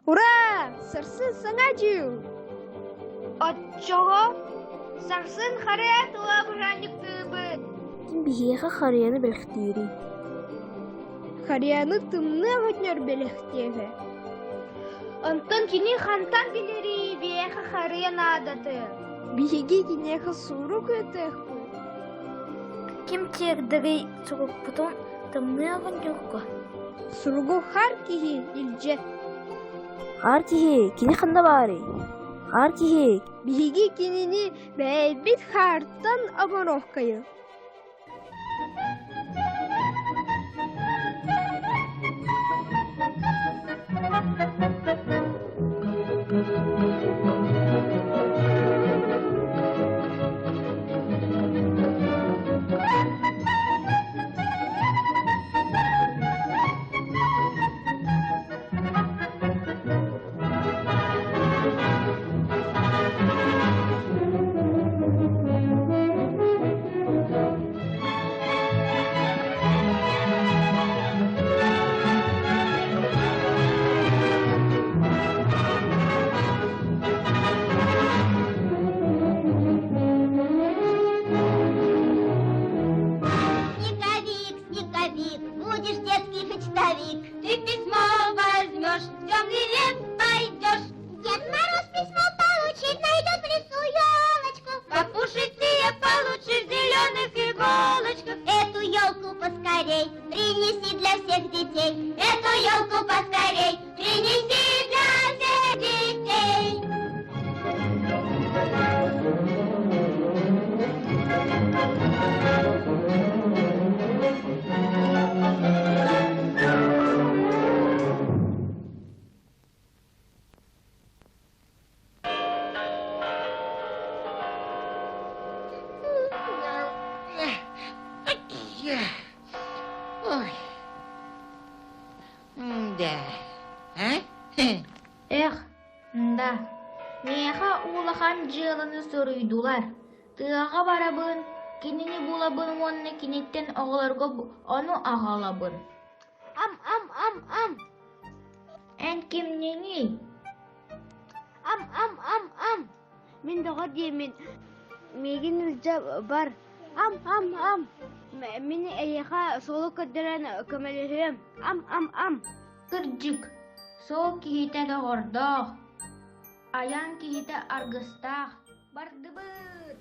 Ура! Сарсын саҥа дьыл! Оччоҕо сарсын харыйа тула бырааһынньыктыыбыт. Ким биһиэхэ харыйаны бэлэхтиирий? Харыйаны тымныы оҕонньор бэлэхтиэҕэ. Онтон кини хантан билэрий биһиэхэ харыйа наадатын? Биһиги киниэхэ сурук ыытыахпыт. Ким тиэрдэрий сурукпутун тымныы оҕонньорго? Суругу хар киһи илдьэ. Хаар киһи, кини ханна баарый? Хаар киһи. Биһиги кинини бэйбит хаартан оҥоруоххайы. Снеговик, снеговик, будешь детский мечтовик. Ты письмо возьмешь, в темный лес пойдешь. Дед Мороз письмо получит, найдет в лесу елочку. Попушистее получишь зеленых иголочках. Эту елку поскорей принеси для всех детей. Эту елку поскорей принеси для всех детей. Ой. Да. А? Эх, да, миэхэ улахан дьыаланы соруйдулар. Тыаҕа барабын, кинини булабын уонна киниттэн оҕолорго ону аҕалабын. Ам, ам, ам, ам. Эн кимниҥий? Ам, ам, ам, ам. Мин доҕор диэммин, миигин илдьэ бар. Ам, ам, ам. Мин эйиэхэ суолу көрдөрөн көмөлөһүөм. Ам, ам, ам. Кырдьык, суол киһитэ доҕордоох, айан киһитэ аргыстаах. Бардыбыт!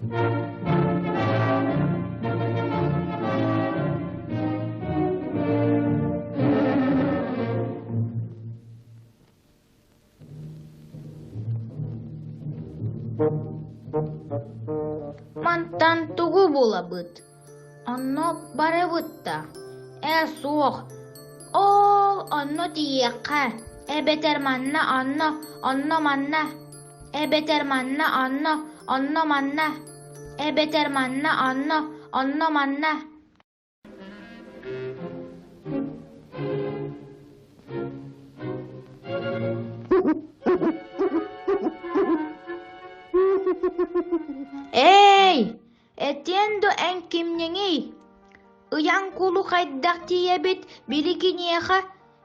Мантан тугу булабыт? Онно барабыт да? Ээ, суох. Ол онно тиийиэххэ, эбэтэр манна онно, онно манна, эбэтэр манна онно, онно манна, эбэтэр манна онно, онно манна. Ээй, этиэн дуо эн кимниҥий? Ыйан кулу хайдах тиийэбит били киниэхэ,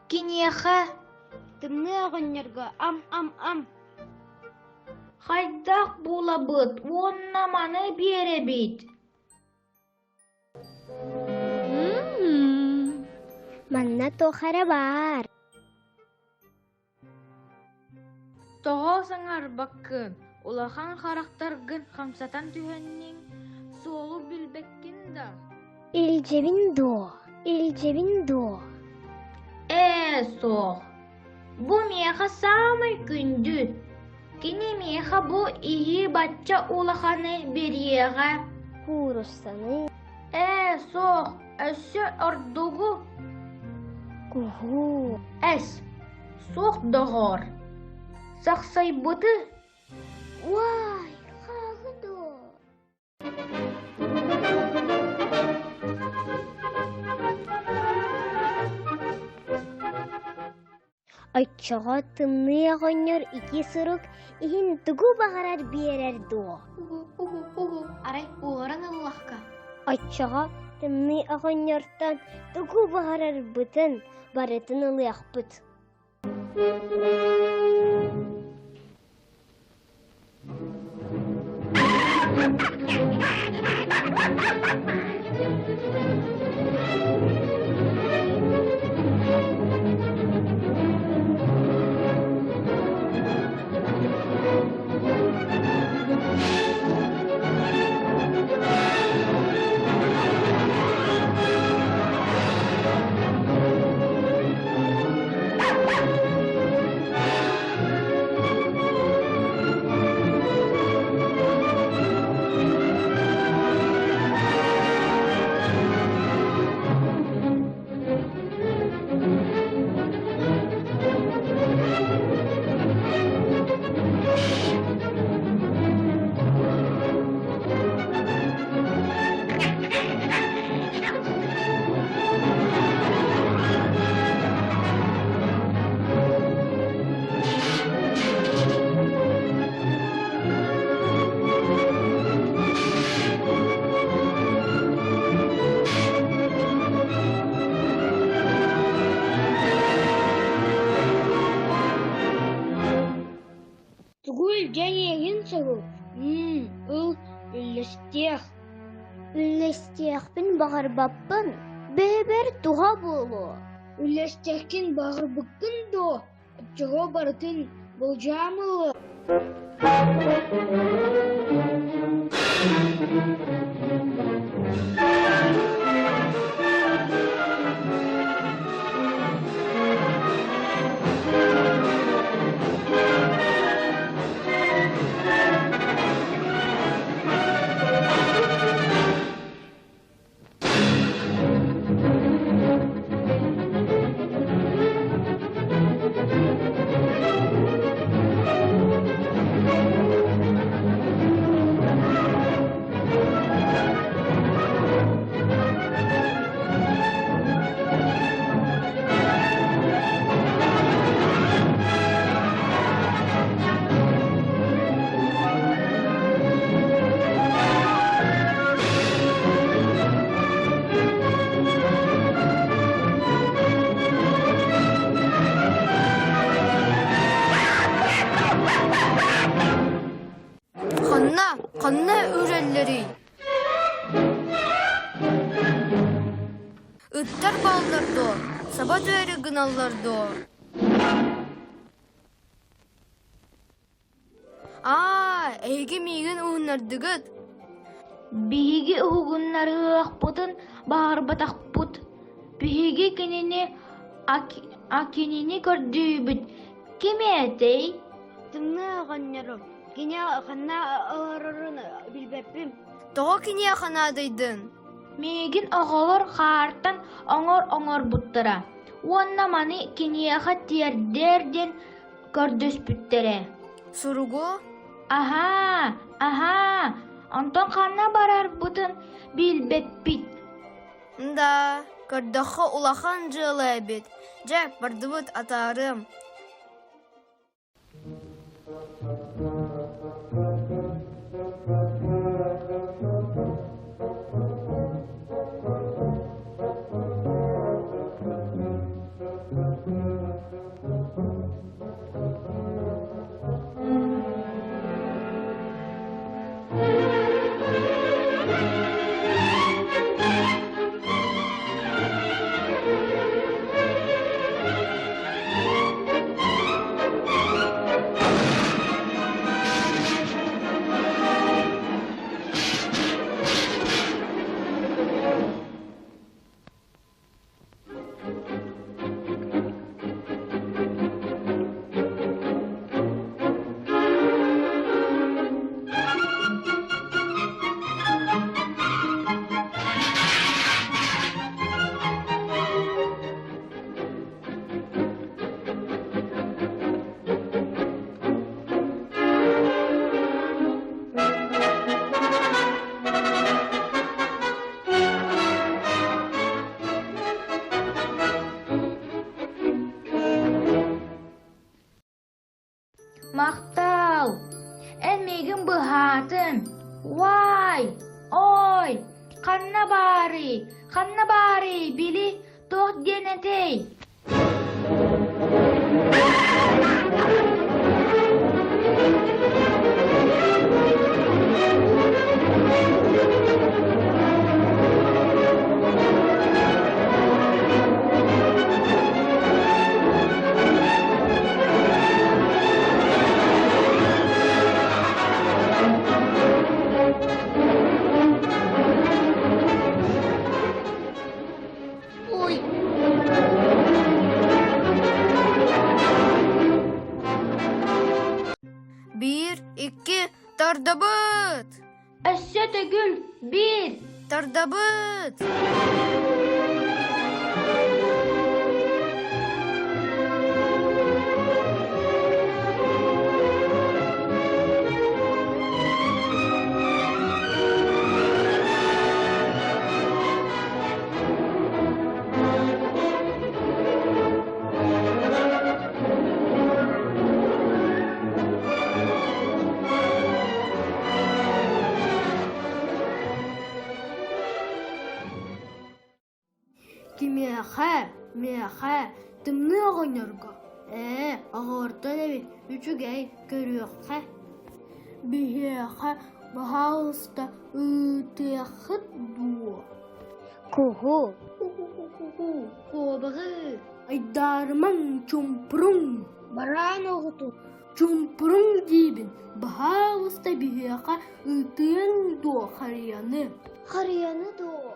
киниэхэ? Тымныы оҕонньорго ам-ам-ам Хайдах булабыт уонна маны биэрэбит? Манна туох эрэ баар. Тоҕо саҥарбаккын, улахан харахтаргын хамсатан түһэнниҥ, суолу билбэккин да? Илдьэбин дуо? Илдьэбин дуо? Ээ, суох. Бу миэхэ саамай күндү. Кини миэхэ бу иһии бачча улаханы бириэҕэ. Кууруссаны. Ээ, суох, өссө ордугу. Куһу. Эс, суох доҕоор. Сахсайбыты. Уай, хааһы дуо? Оччоҕо тымныы оҕонньор ити сурук иһин тугу баҕарар биэрэр дуо? Арай уоран ыллахха? Оччоҕо тымныы оҕонньортон тугу баҕарарбытын барытын ылыахпыт. Тугу илдьэн иһэҕин соһу? Ыл, үллэстиэх. Үллэстиэхпин баҕарбаппын, бэйэбэр туһа буолуо. Үллэстиэххин баҕарбыккын дуо? Оччоҕо барытын былдьаан ылыа. Ханна, ханна үрэллэрий? Ыттар бааллар дуо? Саба түһэри гыналлар дуо? Аа, эһиги миигин уһуннардыгыт. Биһиги уһугуннарыахпытын баҕарбатахпыт. Биһиги кинини Акинини көрдүүбүт. Ким этэй? Тымныы оҕонньорум, кини ханна олорорун билбэппин. Тоҕо киниэхэ наадыйдыҥ? Миигин оҕолор хаартан оҥор оҥорбуттара уонна маны киниэхэ тиэрдээр диэн көрдөспүттэрэ. Суругу? Аһаа, аһаа, онтон ханна барарбытын билбэппит. Да, көрдөххө улахан дьыала эбит. Дьэ, бардыбыт атаарыам. Махтал! Эн миигин быһаатын! Уай! Ой! Ханна баарый? Ханна баарый? Били туох диэн этэй? Биир! Тардабыт! Кимиэхэ, миэхэ, тымныы оҕонньорго, ээ, оҕолортон эбит, үчүгэй, көрүөххэ. Биһиэхэ, баһаалыста, ыытыаххыт дуо? Куһу. Куобаҕы айдаарымаҥ, чумпуруҥ! Бараан оҕотун. Чумпуруҥ диибин, баһаалыста биһиэхэ ыытыаҥ дуо харыйаны? Харыйаны дуо?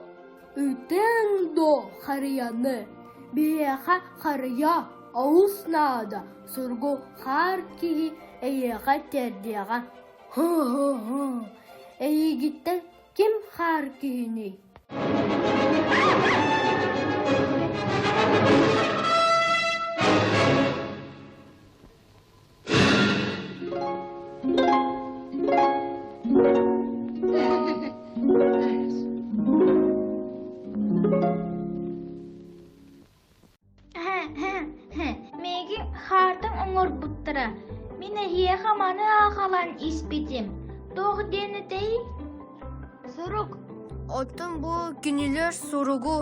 Ыытыаҥ дуо харыйаны? Биһиэхэ харыйа олус наада, сургу хаар киһи эйиэхэ тиэрдиэҕэ. Һы-һы-һы, эйигиттэн ким хаар киһиний? Миигин хаартан оҥорбуттара. Мин эһиэхэ маны аҕалан испитим. Туох диэн этэй? Сурук. Оттон бу кинилэр суругу.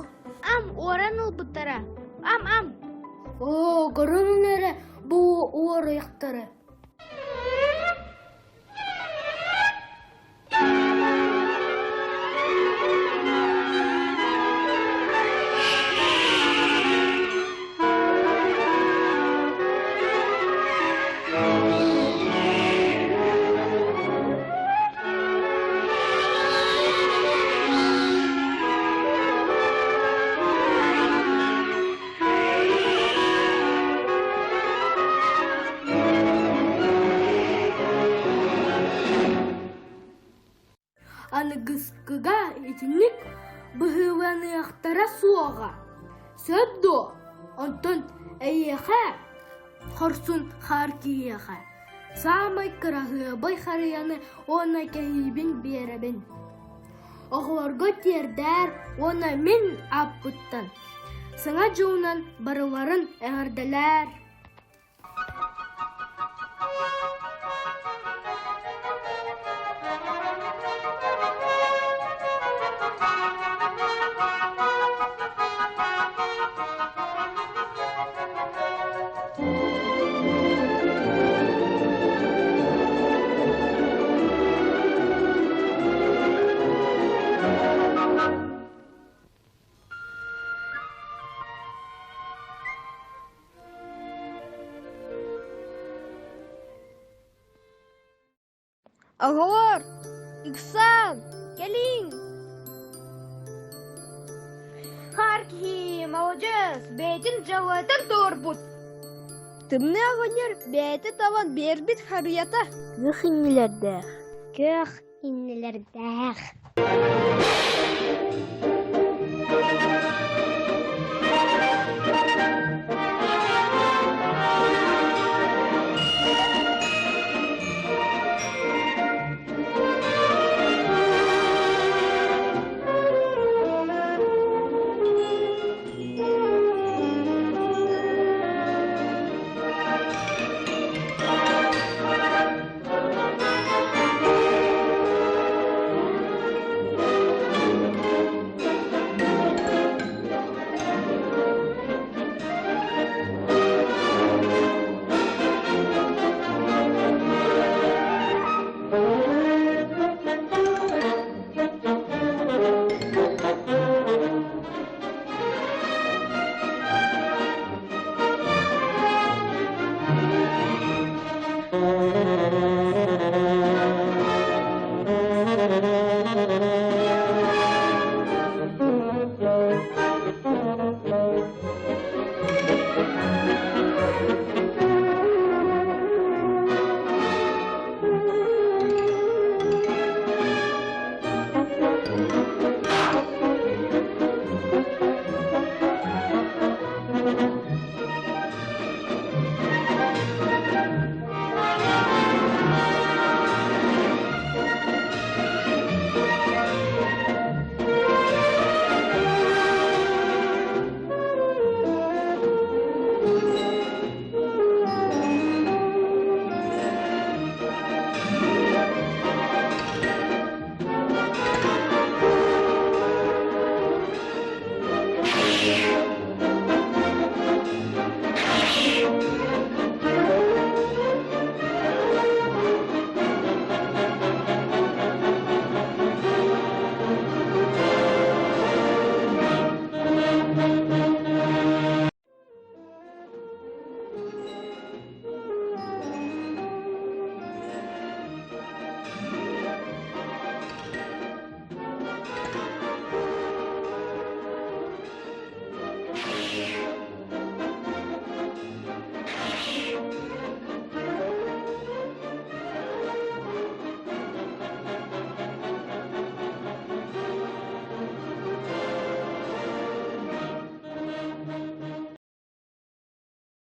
Ам уоран ылбыттара. Ам-ам. Оо, көрүҥ эрэ бу уоруйахтары. Аныгыскыга итинник быһыыланыахтара суоҕа. Сөп дуо? Онтон эйиэхэ, хорсун хаар киһиэхэ, саамай кыраһыабай харыйаны уонна кэһиибин биэрэбин. Оҕолорго тиэрдээр уонна мин ааппыттан Саҥа дьылынан барыларын эҕэрдэлээр! Оҕолор, ыксаан, кэлиҥ! Хаар киһи маладьыас, бэйэтин дьаллаатар туорбут. Тымныы оҕонньор бэйэтэ талан биэрбит харыйата. Күөх иннилэрдээх. Күөх иннилэрдээх.